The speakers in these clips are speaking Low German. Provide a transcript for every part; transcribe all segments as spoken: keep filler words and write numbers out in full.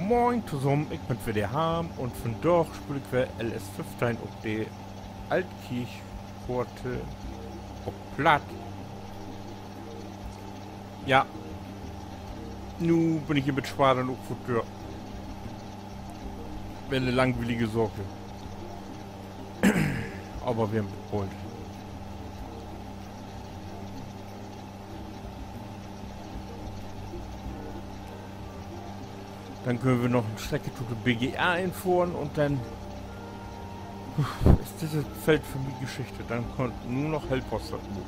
Moin tosamen, ik bün weer de Harm un vandaag speel ik weer L S föffteihn op de Altkirchpforte op Platt. Ja, nu bün ik hier mit Swadern ok vör de Döör. Weer 'ne langwielige Saak. Aver wi hebbt bold. Denn köönt wi noch en Strecke to de B G A infohren un denn is dit Feld för mi Geschichte. Denn kummt nu noch Hölpers dorto.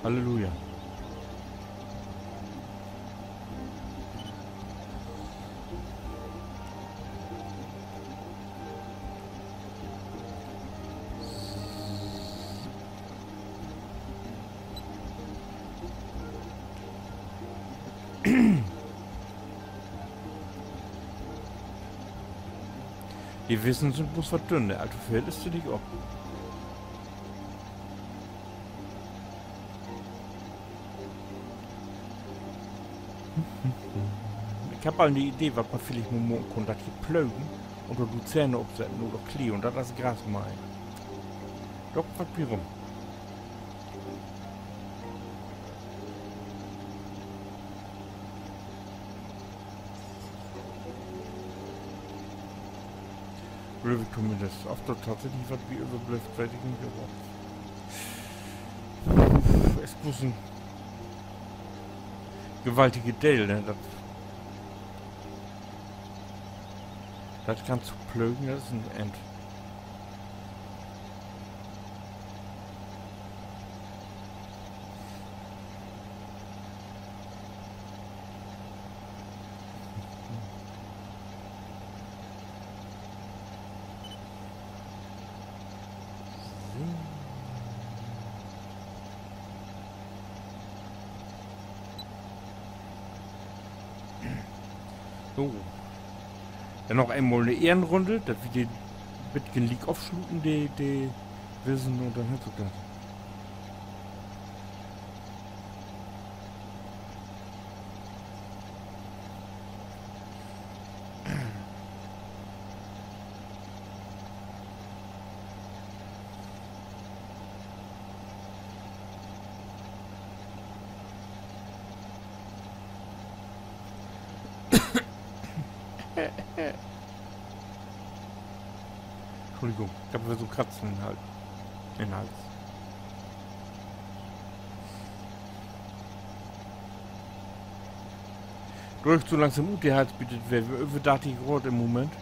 Halleluja. De Wissen sünd bloots wat dünn, also veel is dor nich op. Ik heff al 'ne Idee, wat man villicht mal maken kunn, dat hier plögen un dor Luzerne opsetten oder Klee un dat as Gras meihen. Doch, wat bi rum. Glööv ik tominnst. Of dor tatsächlich wat bi överblifft, weet ik nich, aver is bloots en gewaltige Deel, ne? Dat, dat Ganze to plögen, dat is en End. So. Denn noch eenmal 'ne Ehrenrunde, dat wi de beten liek ofsluten, de, de Wissen, un denn hett sik dat. Entschuldigung, ik heff weer so Kratzen in Hals, in Hals. Dröögt so langsam ut, de Hals, bi de, weer över dartig Graad in'n Moment.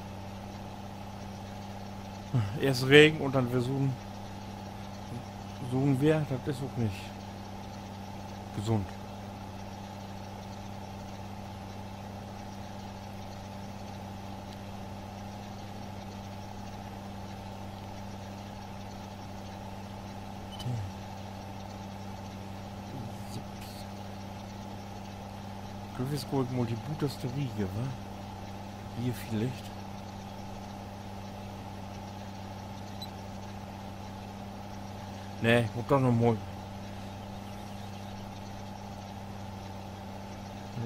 Eerst Regen un denn weer so 'n, so 'n Weer, dat is ok nich gesund. Gewiss gah ik mal de butterste Riege, wa? Hier villicht. Nee, mutt doch noch mal.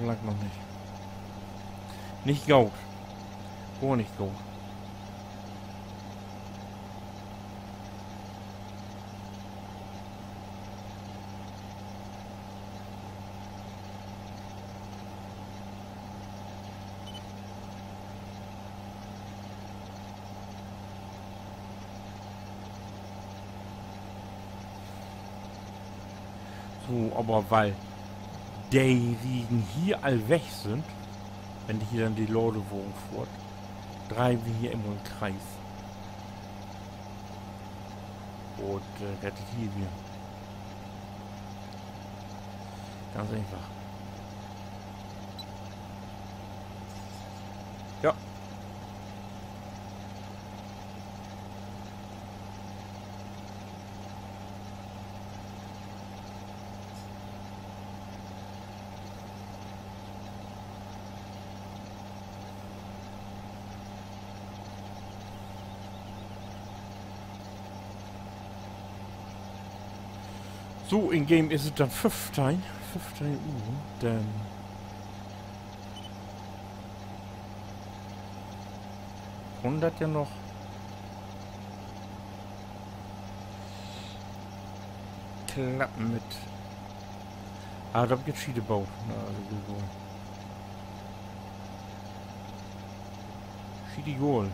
Langt noch nich. Nich goot. Gor nich goot. So, aver wiel de Riegen hier al weg sünd, wenn hier denn de Ladewagen fohrt, dreiht wi hier immer in'n Kreis. Un, äh, dat is hier weer ganz eenfach. Ja. So, in Game is et denn föffteihn, föffteihn Uhr, denn Kunn dat ja noch klappen mit. Ah, dor hebb ik jetzt Schiet baut. Na, also, so. Schiet egal.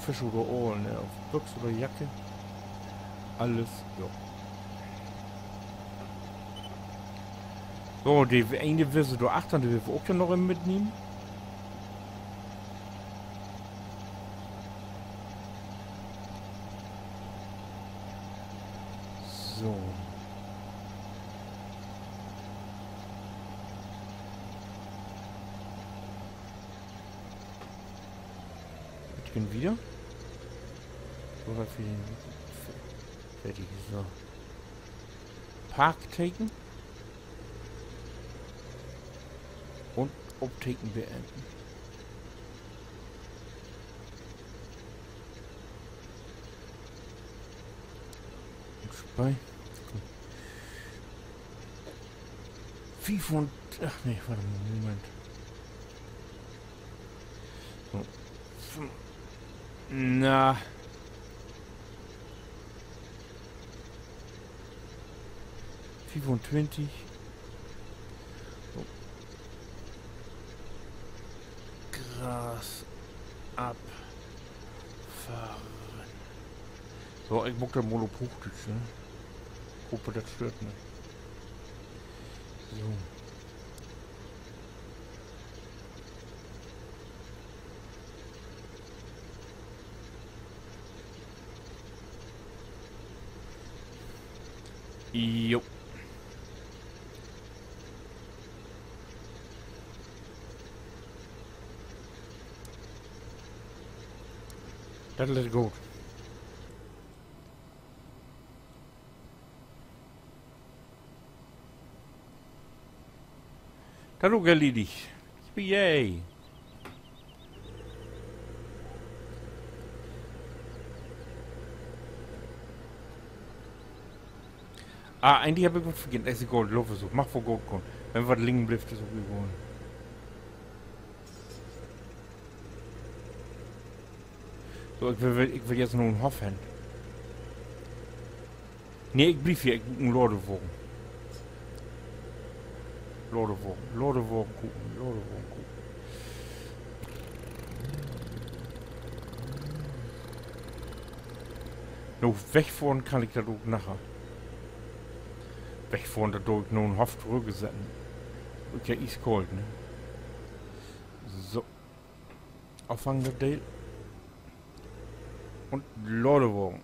Fisch oder Aal, ne? Of Büx oder Jacke. Allens, ja. So, de ene Wissel dor achtern, de will wi ok ja noch even mitnehmen. So. Beten wieder. So, dat wi fertig is. So. Parkteken. Un Opteken beenden. Un spei-, fief un, ach nee, wart mal, Moment. So. Na. Fiefuntwintig. So. Gras abfahren. So, ik maak dat mal op Hoochdüütsch, ne? Hoop, dat stöört nich. So. Jo. Dat is goot. Dat ok erledigt. Yippie! Ah, egentlich heff ik wat vergeten. Is egaal, Loff is op. Mag woll goot gahn. Wenn wat liggen blifft, is ok egaal. So, ik will, ik will jetzt na 'n Hoff hen. Nee, ik bliev hier, ik bruuk en Ladewagen. Ladewagen, Ladewagen kopen, Ladewagen kopen. Nu, wegfohren kann ik dat ok naher. Wegfohren, dat do ik na 'n Hoff torüggesetten. Is ja ieskoolt, ne? So. Afhangen dat Deel. Un Ladewagen.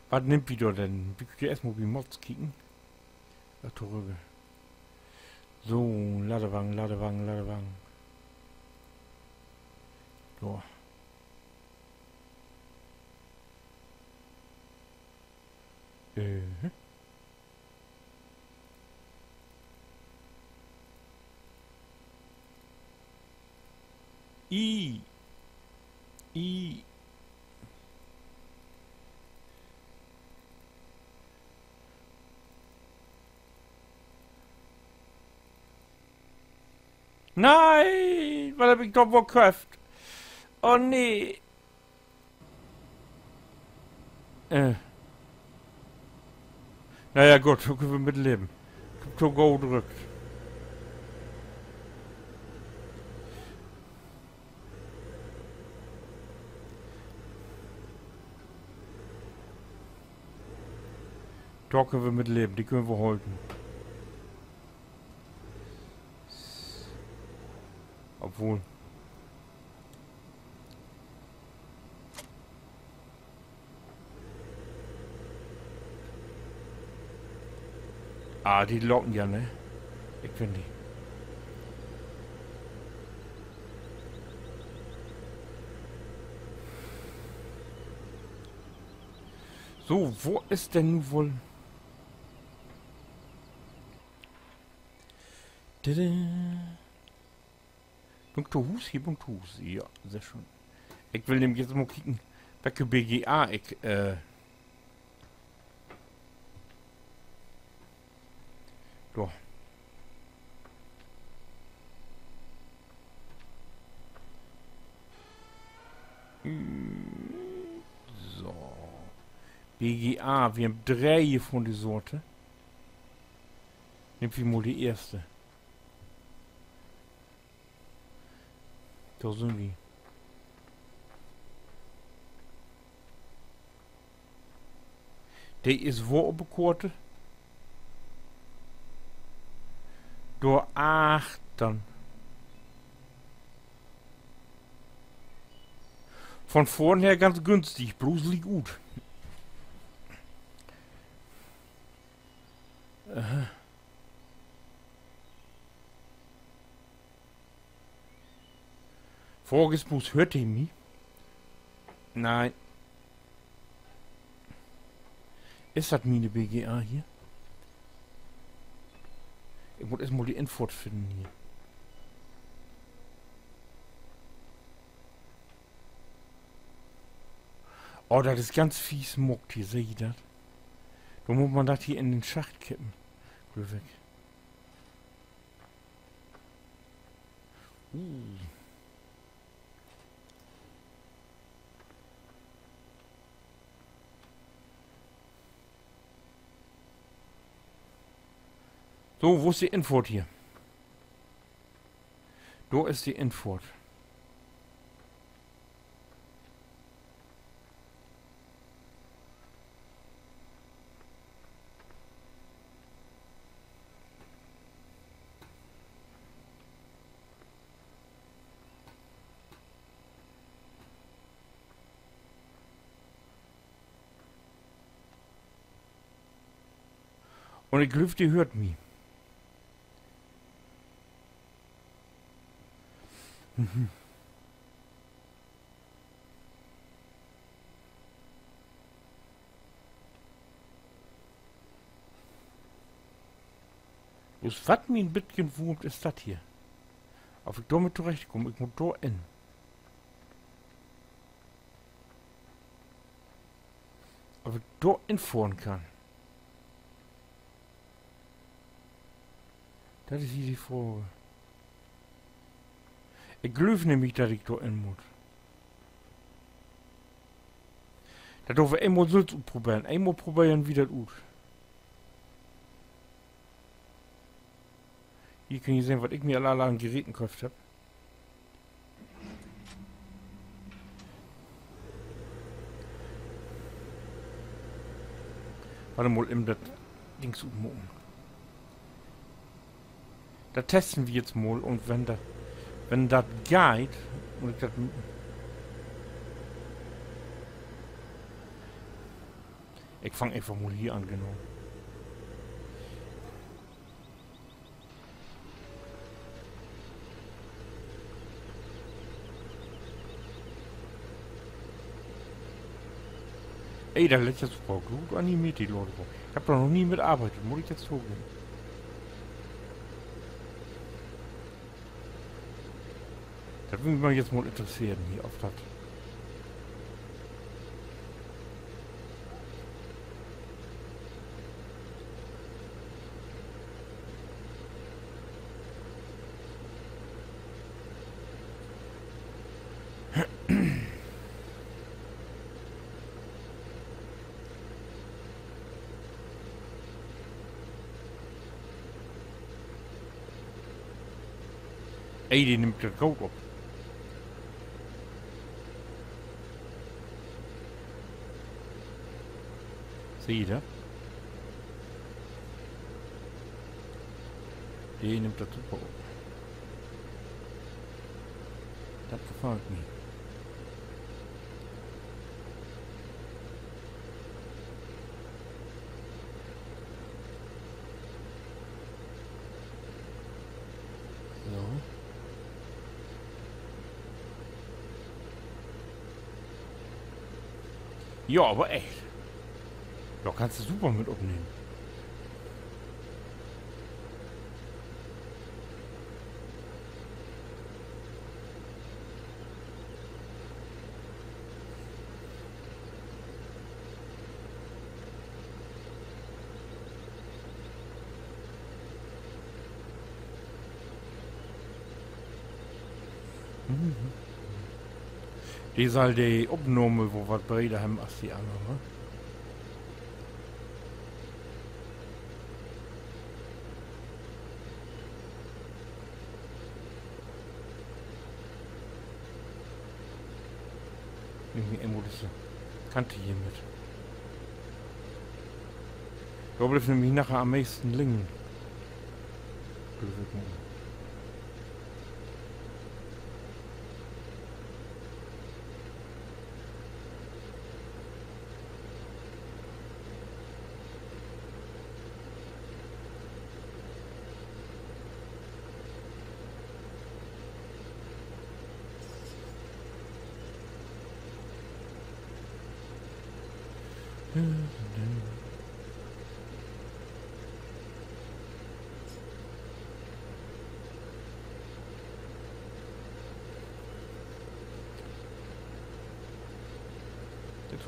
Wat nehmt wi dor denn? Wi köönt ja eerstmal bi Mods kieken. Ja, torügg. So, Ladewagen, Ladewagen, Ladewagen. So. Äh. I. I. Nee, wat heff ik dor woll köfft? Oh nee. Äh. Na ja, goot, dor köönt wi mit leven. Ik heff to go drückt. Dor köönt wi mit leven, de köönt wi hollen. Obwohl. Ah, de lopen ja, ne? Ik finn de. So, wo is denn nu woll? Tada. Bün ik to Huus? Hier bün ik to Huus. Ja, sehr schöön. Ik will nämlich jetzt mal kieken, welke B G A ik, äh, dor. So. B G A, wi hebbt dree hier vun de Sorte. Nehmt wi mal de eerste. Dor sünd wi. De is wo op de Koort? Dor achtern. Von vörn her ganz günstig, blots liek ut. Aha. Fraag is blots, höört he mi? Nee. Is dat miene B G A hier? Ik mutt eerst mal de Infohrt finnen hier. Oh, dat is ganz fies maakt hier, seht ji dat? Dor mutt man dat hier in den Schacht kippen, glööv ik. Uh. So, wo is de Infohrt hier? Dor is de Infohrt. Un ik glööv, de höört mi. Mhm. Blots wat mi en bitken wurmt, is dat hier. Of ik dor mit torechtkaam, ik mutt dor in. Of ik dor infohren kann. Dat is hier de Fraag. Ik glööv nämlich, dat ik dor in mutt. Dat dörv wi eenmal sülvst utproberen. Eenmal proberen wi dat ut. Hier köönt ji sehn, wat ik mi al, al an Geräten köfft hebb. Wart mal, even dat Dings utmaken. Dat testen wi jetzt mal un wenn dat, wenn dat geiht un ik dat m-, ik fang eenfach mal hier an, genau. Ey, dat lett ja super goot animeert, de Ladewagen. Ik hebb dor noch nie mit arbeidt, mutt ik jetzt togeven. Dat würr mi jetzt mal interesseren hier, of dat Ey, de nimmt dat goot op. Seht ji dat? De nimmt dat super op. Dat gefallt mi. So. Ja, aver echt. Dor kannst du super mit opnehmen. Mhm. De sall de Opnahme woll wat breder hebben as de annern, ne? Nehm ik eenmal disse Kante hier mit. Dor blifft nämlich naher an'n meesten liggen. Dat is ok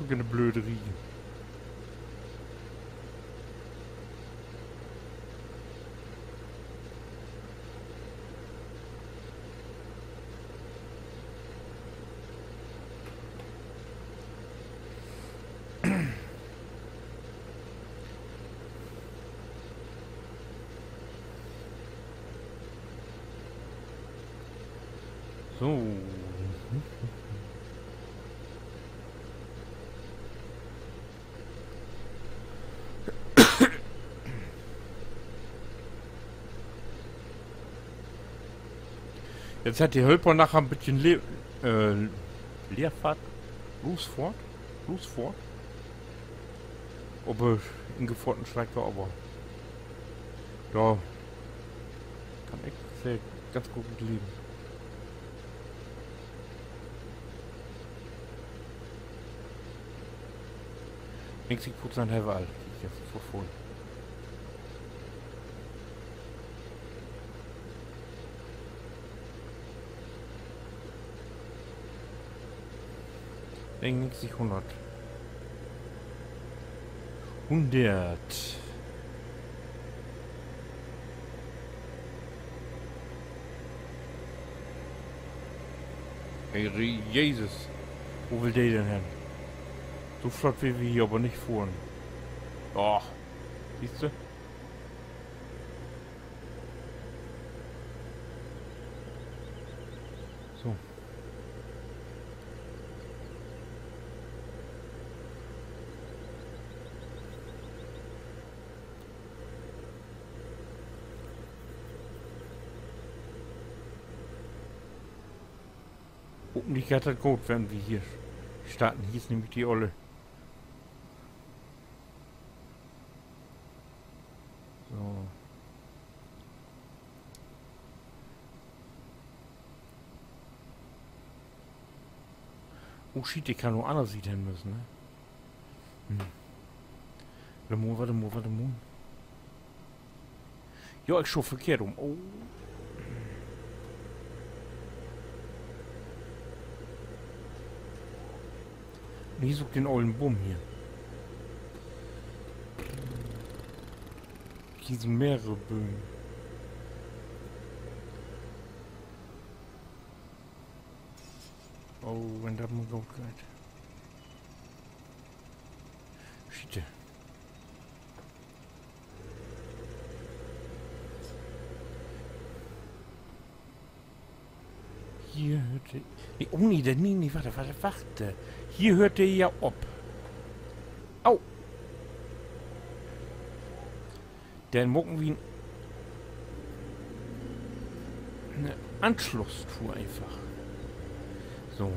en blöde Riege. So. Jetzt hett de Hölper naher en beten Le-, äh, Leerfahrt, Losfohrt, Losfohrt. Op, äh, ingefohrten Streck, aver dor kann ik sehr ganz goot mit leven. Negentig Prozent hebben we al. Kiek, dat is vör vull. Negentig, hunnert. Hunnert. Herr Jesus. Wo will de denn hen? So flott will wi hier aver nich fohren. Och, siehst du? So. Hopentlich geiht dat goot, wenn wi hier starten. Hier is nämlich de Olle. So. Oh, Schiet, ik harr nu anner Siet hen müsst, ne? Hm. Wacht mal, wacht mal, wacht mal. Jo, ik schuuv verkehrt um. Oh. Nee, suuk den ollen Boom hier. Hier sünd mehrere Bööm. Oh, wenn dat mal goot geiht. Schiete. Hier höört de, nee, oh nee, de, nee, nee, wacht, wacht, wacht. Hier höört de ja op. Au. Denn maken wi en, en Anschlusstour eenfach. So.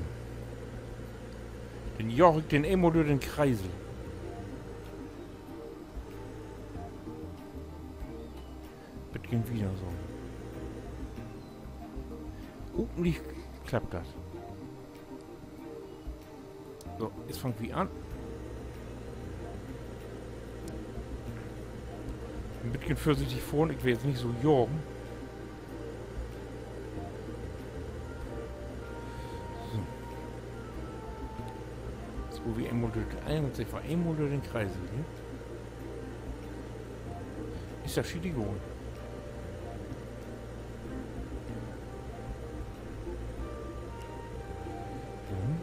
Denn jaag ik den eenmal dör den Kreisel. Beten wieder so. Hopentlich klappt dat. So, nu fangt wi an. En beten vörsichtig fohren, ik will nu nich so jagen. So. Jetzt, wo wi eenmal dör, eenmal dör den Kreisel hier. Is dat schietegal. Hm.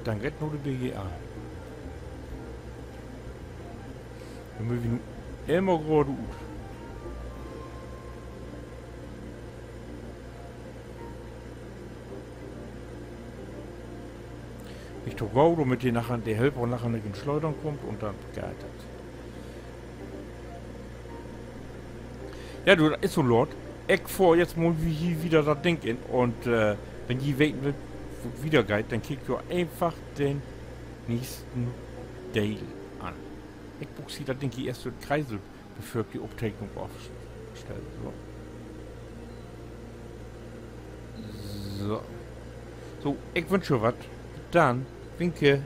Denn geiht nu de B G A. Denn mööt wi nu immer graad ut. Nich to gau, dormit de naher, de Hölper naher nich in Sleudern kummt un denn geiht dat. Ja, du, dat is so laat. Ik fohr jetzt mal wi-, hier wieder dat Ding in un, äh, wenn ji weten wüllt, wo dat wieder geiht, denn kiekt jo eenfach den nächsten Deel an. Ik buux hier dat Ding hier eerst dör 't Kreisel, bevör ik de Opteknung afstell. So. So. So, ik wünsch jo wat. Bit denn. Winke.